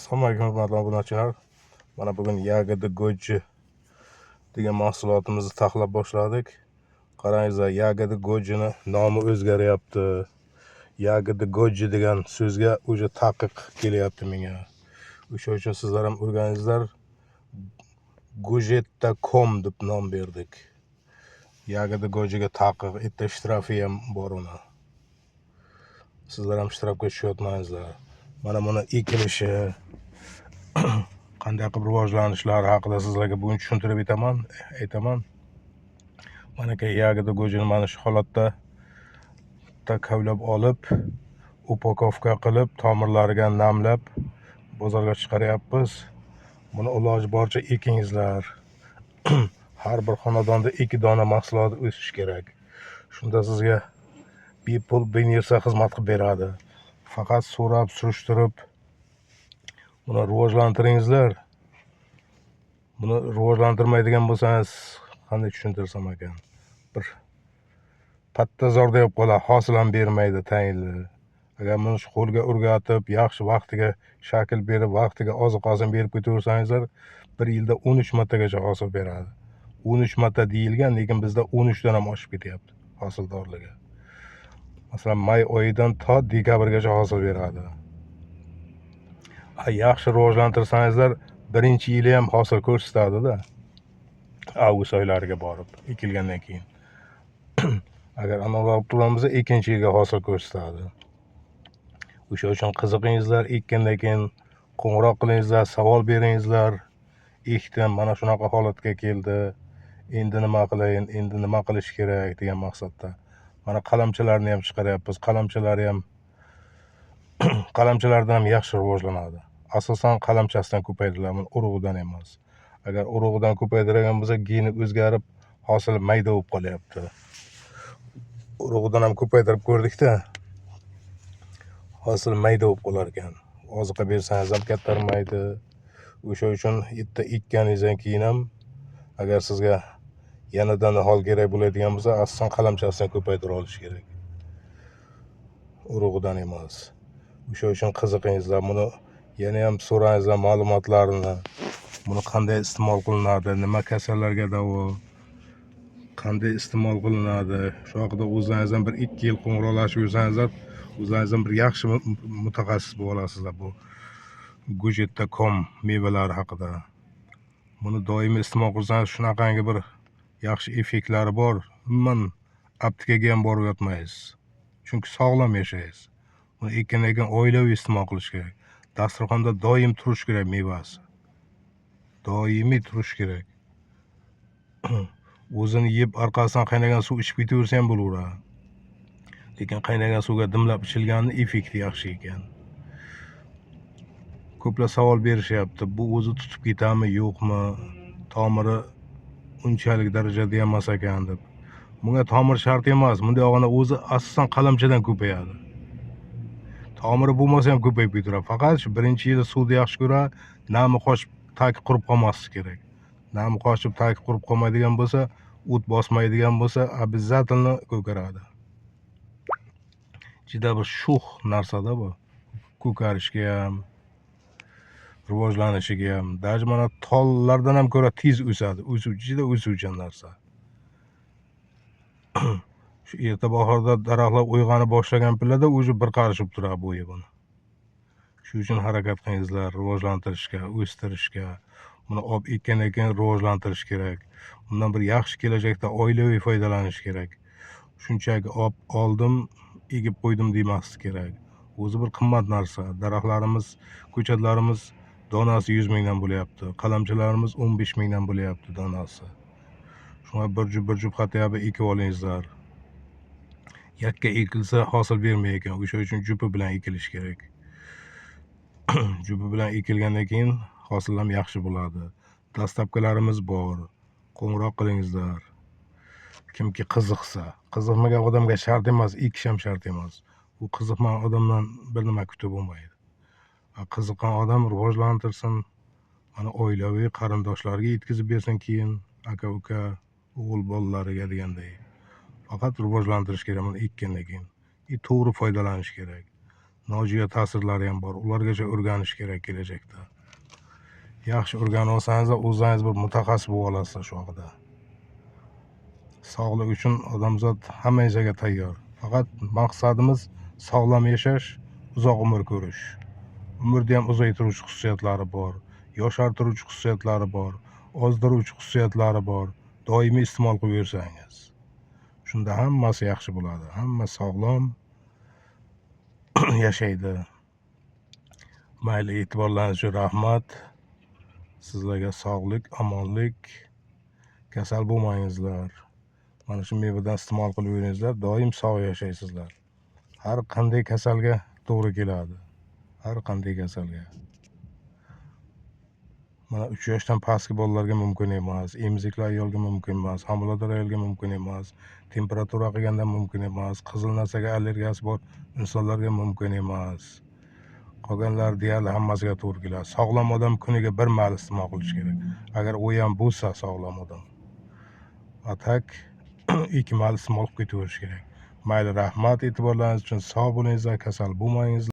Assalomu alaykum, hurmatli obunachilar. Mana bugun "Ягода Goji" degan mahsulotimizni taxlab boshladik. Qarangizlar, "Ягода Gojini" nomi o'zgaryapti. "Ягода Goji" degan so'zga уже taqiq kelyapti menga. O'sha uchun sizlar ham o'rganingizlar. Gujetta.com deb nom berdik. "Ягода Gojiga" taqiq, bitta shtrafi ham bor uni. Sizlar ham shtrafga tushyapmaysizlar. Mana buni ekilishi, qanday qilib rivojlanishlari haqida sizlarga bugun tushuntirib aytaman, aytaman. Manaka "Ягода Gojini" mana shu holatda kavlab olib, упаковка qilib, tomirlariga namlab bozorga chiqaryapmiz. Buni iloji boricha ekingizlar. Har bir xonadonda 2 dona mahsulot o'sishi kerak. Shunda sizga bepul bir xizmat qilib beradi. Faqat so'rab, surishtirib buni rivojlantiringizlar. Buni rivojlantirmaydigan bo'lsangiz, qanday tushuntirsam ekan? Bir pattazorda bo'lib qoladi, hosil ham bermaydi tayinli. Agar buni shu qo'lga o'rgatib, yaxshi vaqtiga shakl berib, vaqtiga oziqasini berib ketaversangizlar, bir yilda 13 martagacha hosil beradi. 13 marta deyilgan, lekin bizda 13 dan ham oshib ketyapti hosildorligi. Masalan, may oyidan to dekabrgacha hosil beradi. Yaxshi rivojlantirsangizlar, birinchi yili ham hosil ko'rsatadi-da. Avgust oylariga borib ekilgandan keyin. Agar anavi qilib turgan bo'lsa, ikkinchi yilga hosil ko'rsatadi. O'sha uchun qiziqingizlar, ekkandan keyin qo'ng'iroq qilingizlar, savol beringizlar. Ekdim, mana shunaqa holatga keldi. Endi nima qilayin, endi nima qilish kerak degan maqsadda. Mana qalamchalarni ham chiqaryapmiz. Qalamchalari ham, qalamchalardan ham yaxshi rivojlanadi. Asosan qalamchasidan ko'paytiriladi, urug'idan emas. Agar urug'idan ko'paytirgan bo'lsa, geni o'zgarib, hosili mayda bo'lib qolyapti. Urug'idan ham ko'paytirib ko'rdikda, hosil mayda bo'lib qolar ekan. Oziqa bersangiz ham kattarmaydi. O'sha uchun bitta ekkaningizdan keyin ham, agar sizga yanada nihol kerak bo'ladigan bo'lsa, asosan qalamchasidan ko'paytira olish kerak, urug'idan emas. O'sha uchun qiziqingizlar, buni yana ham so'rangizlar ma'lumotlarini. Buni qanday iste'mol qilinadi, nima kasallarga davo, qanday iste'mol qilinadi, shu haqida o'zlaringiz ham bir 2 yil qo'ng'iroqlashib yursangizlar, o'zlaringiz ham bir yaxshi mutaxassis bo'lib olasizlar bu Gujetta.com mevalari haqida. Buni doimiy iste'mol qilsangiz, shunaqangi bir yaxshi effektlari bor, umuman aptekaga ham borib yotmaysiz, chunki sog'lom yashaysiz. Buni ekkandan keyin oilaviy iste'mol qilish kerak. Dasturxonda doim turishi kerak, mevasi doimiy turishi kerak. O'zini yeb, orqasidan qaynagan suv ichib ketaversa ham bo'laveradi, lekin qaynagan suvga dimlab ichilganini effekti yaxshi ekan. Ko'plar savol berishyapti, bu o'zi tutib ketadimi, yo'qmi, tomiri unchalik darajada emas ekan deb. Bunga tomir shart emas. Bunday olganda, o'zi asosan qalamchadan ko'payadi. Tomiri bo'lmasa ham ko'payib ketaveradi. Faqat shu birinchi yili suvni yaxshi ko'radi, nami qochib, tagi qurib qolmasligi kerak. Nami qochib, tagi qurib qolmaydigan bo'lsa, o't bosmaydigan bo'lsa, обязательно ko'karadi. Juda bir sho'x narsada bu, ko'karishga ham, rivojlanishiga ham. Даже mana tollardan ham ko'ra tez o'sadi. O'suv, juda o'suvchan narsa. Shu erta bahorda daraxtlar uyg'ona boshlagan pallada уже bir qarishib turadi bo'yi buni. Shu uchun harakat qilingizlar rivojlantirishga, o'stirishga. Buni olib ekkandan keyin rivojlantirish kerak. Bundan bir yaxshi kelajakda oilaviy foydalanish kerak. Shunchaki olib oldim, egib qo'ydim demaslik kerak. O'zi bir qimmat narsa. Daraxtlarimiz, ko'chatlarimiz donasi 100 mingdan bo'lyapti, qalamchalarimiz 15 mingdan bo'lyapti donasi. Shunga bir jup, bir jup хотя бы ekib olingizlar. Yakka ekilsa, hosil bermay ekan. O'sha uchun jupi bilan ekilishi kerak. Jupi bilan ekilgandan keyin hosil ham yaxshi bo'ladi. Доставка larimiz bor, qo'ng'iroq qilingizlar, kimki qiziqsa. Qiziqmagan odamga shart emas, ekish ham shart emas. U qiziqmagan odamdan bir nima kutib bo'lmaydi. Qiziqqan odam rivojlantirsin, mana oilaviy qarindoshlariga yetkazib bersin keyin, aka uka, o'g'il bolalariga deganday. Faqat rivojlantirish kerak buni ekkandan keyin и to'g'ri foydalanish kerak. Nojo'ya ta'sirlari ham bor. Ulargacha o'rganish kerak kelajakda. Yaxshi o'rganib olsangiz, o'zingiz bir mutaxassis bo'lib olasizlar shu haqida. Sog'lik uchun odamzod hamma narsaga tayyor. Faqat maqsadimiz sog'lom yashash, uzoq umr ko'rish. Umrni ham uzaytiruvchi xususiyatlari bor, yoshartiruvchi xususiyatlari bor, ozdiruvchi xususiyatlari bor. Doimiy iste'mol qilib yursangiz. Shunda hammasi yaxshi bo'ladi. Hamma sog'lom yashaydi. Mayli, e'tiborlaringiz uchun rahmat. Sizlarga sog'lik, omonlik, kasal bo'lmangizlar. Mana shu mevadan iste'mol qilib yuringizlar, doim sog' yashaysizlar. Har qanday kasalga to'g'ri keladi. Har qanday kasalga. Mana 3 yoshdan pastki bolalarga mumkin emas, emizikli ayolga mumkin emas, homilador ayolga mumkin emas, temperatura qilganda mumkin emas, qizil narsaga allergiyasi bor insonlarga mumkin emas. Qolganlar deyarli hammasiga to'g'ri keladi. Sog'lom odam kuniga bir mahal iste'mol qilishi kerak. Agar u ham bo'lsa sog'lom odam. А так 2 mahal iste'mol qilib ketaverish kerak. Mayli, rahmat e'tiborlaringiz uchun. Sog' bo'lingizlar, kasal bo'lmangizlar.